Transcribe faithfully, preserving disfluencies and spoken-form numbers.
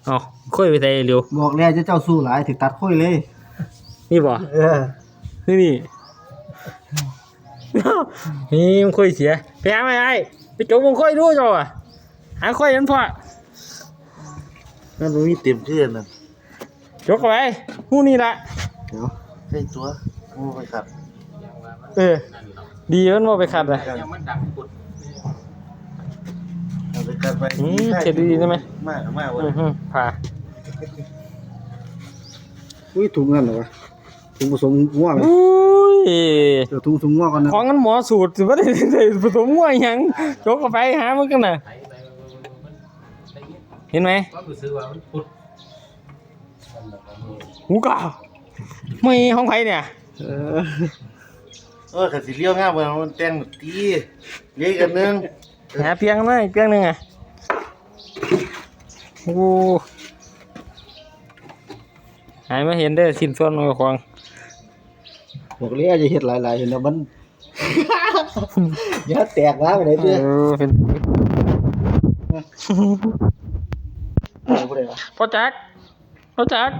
เอาค่อยไปใส่เร็ว บอกแล้วจะเจ้าสู้หลาย ถือตัดค่อยเลย นี่บ่ เออ นี่นี่ นี่มันค่อยเสีย ไปหาไม่ไอ้ ไปจกมันค่อยดูเจ้าอ่ะ หาค่อยมันพอ นั่นมันมีเต็มเครื่องนั่น จกเข้าไป หู้นี่ละ เดี๋ยว ใช่ตัว โอ้ไปขัด เออ ดีมันบ่ไปขัดเลย ยังมันดังปุด เอาไปขัดไป อืม เช็ดดีๆได้ไหม มากมากเว้ย อืมๆผ่า อุ้ย ถุงนั่นเหรอวะ ถุงผสมง่วง อุ้ย เดี๋ยวถุงผสมง่วงก่อนนะ ของกันหมอสูตรสิว่าได้ผสมง่วงหยัง จกเข้าไปหามันกันน่ะ เห็นไหม ก็รู้สึกว่ามันปุด หูกะ ไม่ของใครเนี่ย เออ เออขันสีเลี้ยวงามเว้ยมันแต่งตีเลี้ยงกันนึง หาเปียงหน่อยเปียงหนึ่งอ่ะ โอ้ หายมาเห็นได้สิ้นส่วนของ บอกเลยอย่าเฮ็ดหลายๆ เห็นแล้วมัน อย่าแตกมาไปไหนเด้อ เออ เป็น เอาผู้ใดวะ พ่อจักร พ่อจักร